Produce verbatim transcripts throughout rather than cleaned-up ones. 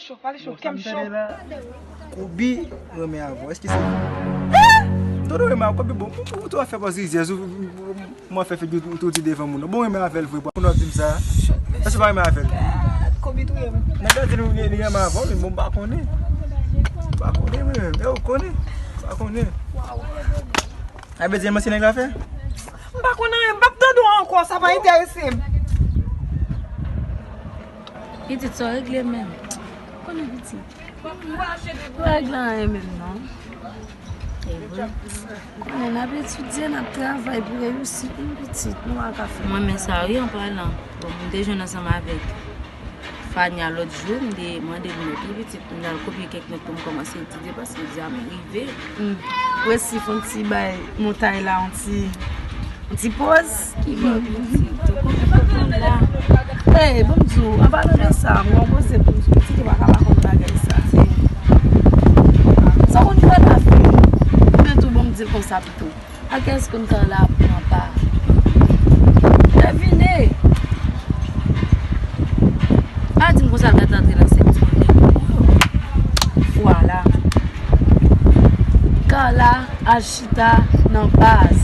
Cho, pale cho, kè m cho. Kobe renmen avè w, èske se vre? M tande w renmen avè Kobe, bon, ou tou ap fè pòz rizyèz, ou, ou, ou, ou ap fè figi ou tou di devan moun nan. Bon, renmen avè l vre, pou moun ap di m sa. Èske w pa renmen avè l? Kobe touye m. Nèg la di nou li, li renmen avè w, men bon, m pa konnen. M pa konnen, mwen menm. E ou konnen? M pa konnen. Sa vle di, se manti nèg la fè? M pa konn anyen, m p ap tande w ankò, sa pa enterese m. Pitit, sa w regle menm? Konnen pitit. Ou pa regle anyen menm non. E vre. Konnen n ap etidye, n ap travay pou reyisi, wi pitit, nou pa ka fè. Mwen men sa wi, an palan. Bon, m te jwenn ansanm avèk Fania lòt jou, m te mande l nòt, wi pitit, m t al kopye kèk nòt pou m kòmanse etidye, paske egzamen rive. Hmm. Resi fè yon ti bay montay la, yon ti, yon ti pòz. Ki bò pitit? Ou konprann la. Ey, ban m di w, an palan de sa, m gen yon koze pou m di w, pitit, ou pa ka pa konn bagay sa. Sa w konn fè la fè. Oubyen tou, ban m di l konsa pito. A kiyès konn sa la ap pran pa? Devine! Pa di m konsa l ka t antre nan sèk ti moun nèg yo. Vwala. Carla al chita nan baz.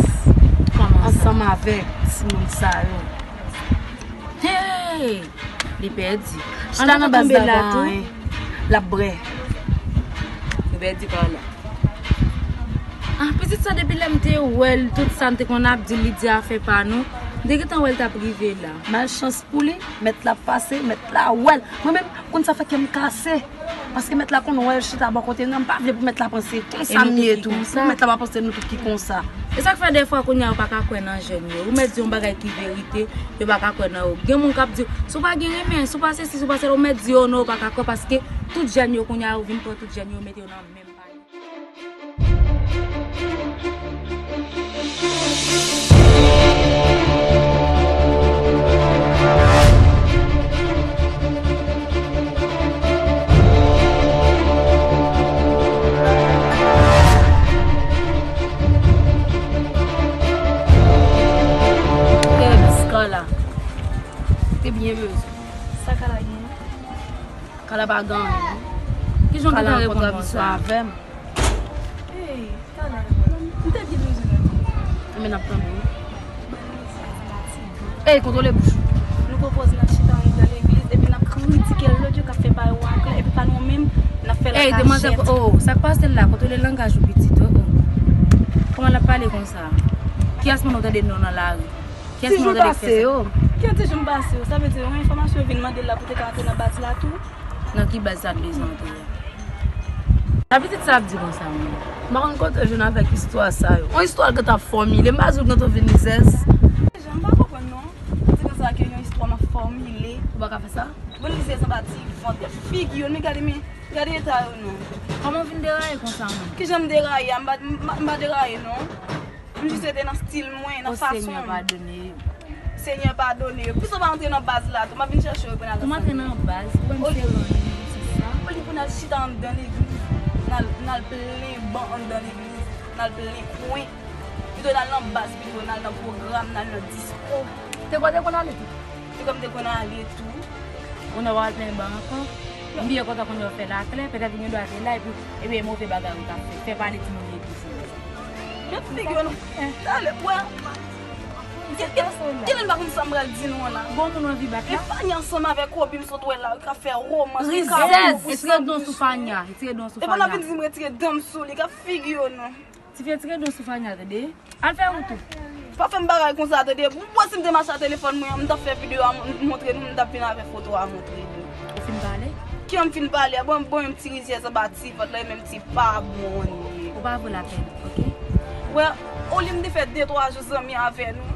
Kòman sa? Ansanm avèk timoun sa yo. Hey! Li pèdi. Chita nan baz la, pa anyen. L ap bwè. Li pèdi pa la. Ah, pitit sa depi lè m te wè l, tout sa n te konn ap di l, li di afè pa nou. M te gentan wè l t ap rive la. Malchans pou li, mèt la ap pase, mèt la wè l. Mwen menm, konn sa fè kè m kase. Paske mèt la konn wè l chita bò kote m nan, m pa vle pou mèt la panse konsa m ye tou. Pou mèt la pa panse nou tout ki konsa. E sa k fè dèfwa kounye a yo pa ka kwè nan jèn yo. Ou mèt di yon bagay ki verite, yo pa ka kwè nan ou. Gen moun k ap di w, si w pa gen renmen, si w pa sesi, si w pa sela, ou mèt di yo non, yo pa ka kwè paske tout jèn yo kounye a yo vin pran tout jèn yo mete yo nan menm panye. Kèm, Carla. Te byen bezwen. Sa Carla gen? Carla pa gen anyen. Kijan w gentan reponn konsa? Avè m. Ey, Carla, m te byen bezwen w. Enben n ap tann ou. Ey, kontwole bouch ou. Nou pwopoze n ap chita anndan legliz, epi n ap kritike lòt yo k ap fè bagay yo aklè, epi pa nou menm, n ap fè l an kachèt. Ey, demwazèl, oh, sa k pase la? Kontwole langaj ou pitit, oh, oh. Kòman l ap pale konsa? Kiyès moun ou tande non nan lari? Kiyès moun ou tande k fè sa? Ti jou pase yo. Ki ti jou m pase yo? Sa vle di yon enfòmasyon vin mande l la pou te ka antre nan baz la tou? Nan ki baz sa l bezwen antre a? Sa pitit sa ap di konsa menm? M pa konn kote w jwenn avèk istwa sa yo. Yon istwa l gentan fòmile, m pa di w gentan vin rizèz. Deja, m pa konprann non. Di konsa ke yon istwa m ap fòmile. Ou pa ka fè sa? Bon, rizèz anba ti vant, figi yo, men gade, men gade eta yo non. Kòman w vin deraye konsa menm? Kijan m deraye a? M pa, m pa, m pa deraye non. M jis rete nan stil mwen, nan fason m. O Senyè, padone yo. Senyè, padone yo. Pousa w pa antre nan baz la tou? M ap vin chèche w epi n al ansanm. Pou m antre nan baz, pou m se rann se sa. Olye pou n al chita anndan legliz, n al, n al plen ban anndan legliz, n al plen kwen. Pito n al nan baz pito, n al nan pwogram, n al nan disko. Te kwè w te konn ale tou? Te kwè m te konn ale tou. Kounye a w al plen ban ankò. M byen kontan kounye a w fè l aklè, petèt ou gendwa te la, epi, epi e move bagay ou t ap fè. Fè pale timoun legliz yo. Met figi w non. Talè, wè. Genlè m pa konn sa m pral di nou an la. Bon, moun anvi bat la. E Fani ansanm avèk Kobe m sot wè la, yo ka fè romans. Rizèz, retire dan sou Fania, retire dan sou Fania. Epi w ap vin di m retire dan m sou li, gad figi w non. Tifi, retire dan sou Fania, tande. Al fè wout ou. Pa fè m bagay konsa, tande. Ou wè si m te mache a telefòn mwen an, m t ap fè videyo a, m montre nou, m t ap vin avè foto a montre nou. Ou fin pale? Ki an m fin pale a? Bon, bon, yon ti rizyèz anba ti vant la, e menm ti pa bon li ye. Ou pa vo lapèn, oke? Wè, olye m te fè de twa jou zanmi avè nou.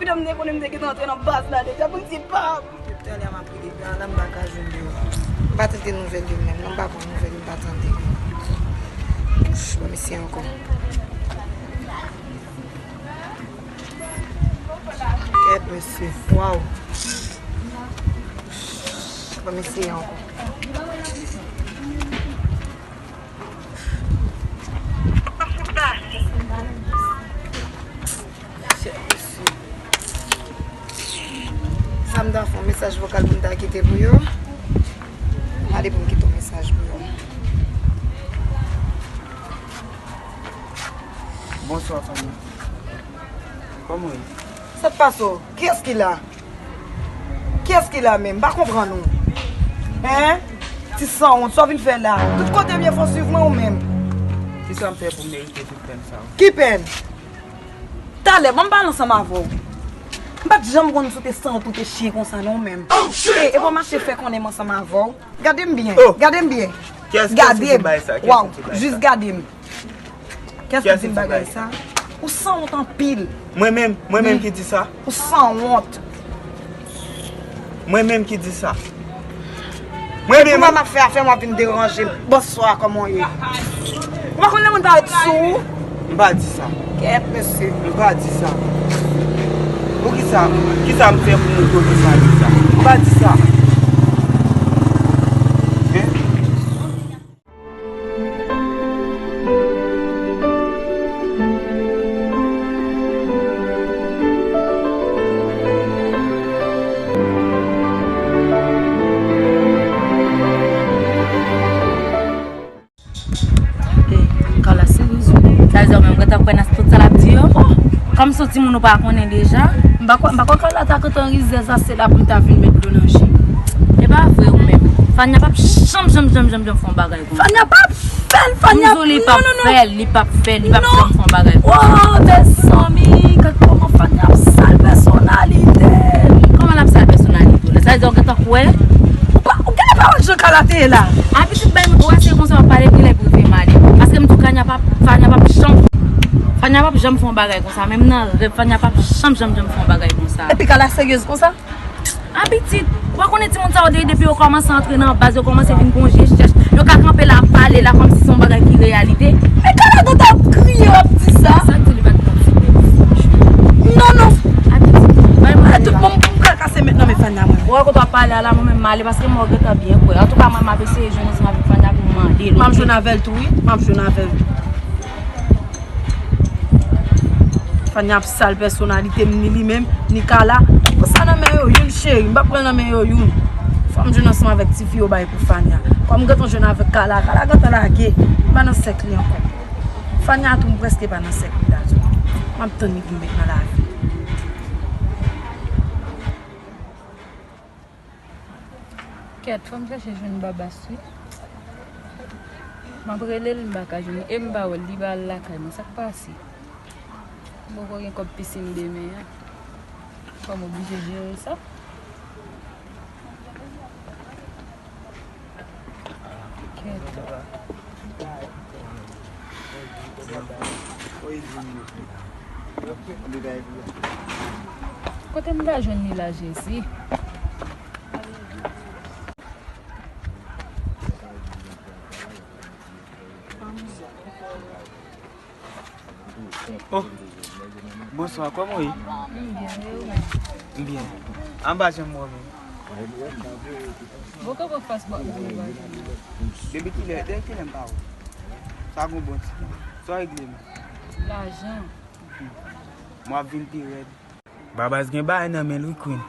Pito m te konnen m te gentan antre nan baz la deja pou m di pa. Talè a m ap rele Carla, m pa ka jwenn li. M pa tande nouvèl li menm non, m pa pran nouvèl li, m pa tande li. Bon, mesye ankò. Kèt, mesye. Waw. Bon, mesye ankò. Sa m ta fè yon mesaj vokal pou m ta kite pou yo. Gade pou m kite yon mesaj. Mesaj pou ou. Bonswa, fanmi. Kòman w ye? Sa k pase w? Kiyès ki la? Kiyès ki la menm? M pa konprann ou. Hein? Ti sanwont, sa w vin fè la? Tout kote m ye, fò w swiv mwen ou menm? Kisa m fè pou merite tout pèn sa yo? Ki pèn? Talè, ban m pale ansanm avè w. M pa t janm konn si w te sanwont, ou te chen konsa non menm. E, e pa mache fè konnen m ansanm avè w. Gade m byen, gade m byen. Gade m. Waw, jis gade m. Kiyès ki di m bagay sa? Ou sanwont anpil. Mwen menm, mwen menm ki di sa? Ou sanwont. Mwen menm ki di sa? Mwen menm. Kouman m ap fè afè m w ap vin deranje m? Bonswa, kòman w ye? Ou pa konn lè moun parèt sou ou? M pa di sa. Kèt, mesye. M pa di sa. Poukisa? Kisa m fè pou moun kote sa di sa? M pa di sa. Hein? Eh, Carla, serye. Sa vle di ou menm gentan kwè nan tout sa l ap di yo? Oh, kòm se yon timoun ou pa konnen deja. M pa kwè, m pa kwè Carla ta gentan rizèz ase la pou l ta vin met dlo nan je m. E pa vre ou menm. Fania p ap janm, janm, janm, janm, janm fè yon bagay konsa. Fania p ap fè l, Fania. M di w li p ap fè l, li p ap fè l, li p ap janm fè yon bagay konsa. Oh, mezanmi, gad kòman Fania ap sal pèsonalite l. Kòman l ap sal pèsonalite w la? Sa vle di ou gentan kwè? Ou pa, ou genlè pa wè jan Carla te ye la? A pitit bay mwen, ou wè se konsa w ap pale, genlè pou w fè m ale. Paske m di w Fania p ap, Fania p ap janm, Fania p ap janm fè yon bagay konsa. Menm nan rèv, Fania p ap janm, janm, janm fè yon bagay konsa. Epi Carla seryez konsa? A pitit, ou pa konnen timoun sa yo de-, depi yo kòmanse antre nan baz, yo kòmanse vin gon je chèch. Yo ka kanpe la ap pale la kòmsi se yon bagay ki reyalite. Men Carla gentan ap kriye, w ap di sa? Sa k di li pa t konn fè. Non, non. A pitit, bay mwen. Tout bon, m pral kase met nan men Fania mwen. Ou wè kote w ap pale a la, mwen menm m ale paske m wè w gentan byen kwè. Antouka, mwen m ap eseye jwenn ansanm avèk Fania pou m mande l, oke? M ap jwenn avè l tou, wi. M ap jwenn avè l. Fania ap sal pèsonalite m, ni li menm, ni Carla. Pran sa nan men yo youn, cheri. M p ap pran nan men yo youn. Fò m jwenn ansanm avèk tifi yo bay pou Fania. Kòm m gentan jwenn avèk Carla, Carla gentan lage. M pa nan sèk li ankò. Fania tou, m prèske pa nan sèk li la tou. M ap tann li pou m met nan lavi. Kèt, fò m chèche jwenn Babas wi. M ap rele l, m pa ka jwenn li. E m pa wè l, li pa al lakay mwen. Sa k pase? M poko gen kòb pisin demen an. Fò m oblije jere sa. Kèt. Kote m ta jwenn li la, Jezi? Oh, bonswa, kòman w ye? M byen, e ou menm? M byen. An pa janm wè w menm. Bon, kòman fas bò m vin wè? Depi kilè, depi kilè m pa wè w? Sa gon bon ti tan. Sa w regle menm? Lajan. M ap vin pi rèd. Babas gen bagay nan men l wi, Queen.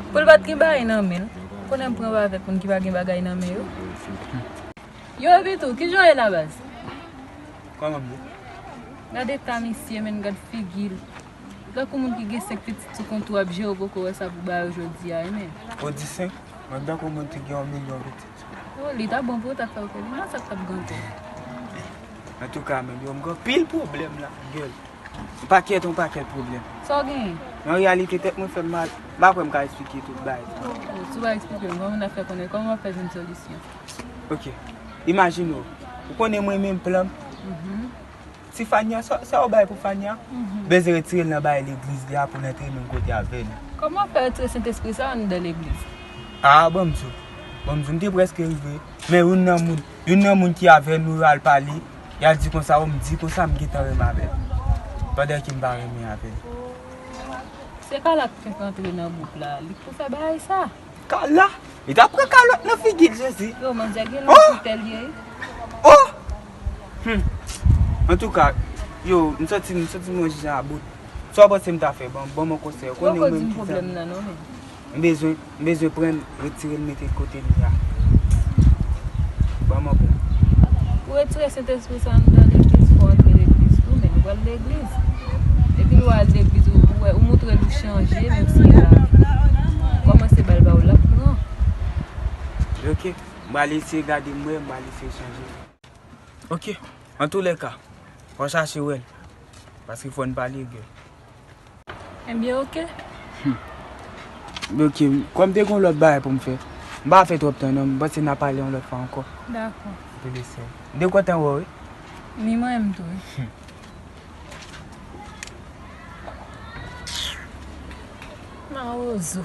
Pou l pa t gen bagay nan men l, konnen m pran avèk moun ki pa gen bagay nan men yo. Yo, Pitou, kijan w ye la, baz? Kòman m ye? Gad eta misye, menn, gad figi l. Tankou moun ki gen senk pitit sou kont ou ap jere, ou poko wè sa pou ba yo jodi a, wi, menn. Ou di senk? Mwen tankou moun ki gen yon milyon pitit. Oh, li ta bon pou ou ta fè w kè li, nan sa k t ap gante. Antouka, menn, yo, m gen anpil pwoblèm la, gèl. Yon pakèt, yon pakèt pwoblèm. Sa w genyen? An reyalite, tèt mwen fè m mal. M pa kwè m ka eksplike tout bagay. Oh, oh, si w pa eksplike m, kòman n ap fè konnen? Kòman w ap fè jwenn solisyon? Ok. Imajine w. Ou konnen mwen menm plan m. Mhm. Ti Fania, sa, sa w bay pou Fania? Mhm. Bezwen retire l nan bagay legliz li a pou l antre menm kote avè nou. Kòman w ap fè retire Sentespri sa anndan legliz? Ah, ban m di w. Ban m di w, m te prèske rive. Men youn nan moun, youn nan moun ki avè nou yo al pale, y al di konsa, o, m di konsa m gentan renmen avè l. Pandan ke m pa renmen avè l. Se Carla k fenk antre nan bouk la, li k pou fè bagay sa. Carla? Li t ap pran kalòt nan figi l, Jezi. Yo, manzè gen lòt sou tèl ye. Oh! Hmm. Antouka, yo, m santi, m santi mwen jan about. Sa w panse m ta fè? Ban, ban m yon konsèy. Ou konnen mwen menm ki zanmi. Poko di m pwoblèm nan non, men. M bezwen, m bezwen pran l, retire l, mete l kote l ye a. Ban m yon plan. Pou retire Sentespri sa anndan legliz, fò w antre legliz tou, men nou pral legliz. Depi lè w al legliz, ou, ou wè, ou montre l ou chanje, menm si l la kòmanse ba l ba w, l ap pran. Ok, m pral eseye gade, m wè, m pral eseye chanje. Ok, antoulèka, fò w chache wè l, paske fò n pale, girl. Ebyen, ok. Ok, kòm te gen yon lòt bagay pou m fè, m pa fè twòp tan non, m panse n a pale yon lòt fwa ankò. Dakò. Mwen te kontan wè w, wi. Ni mwen menm tou, wi. Mawozo.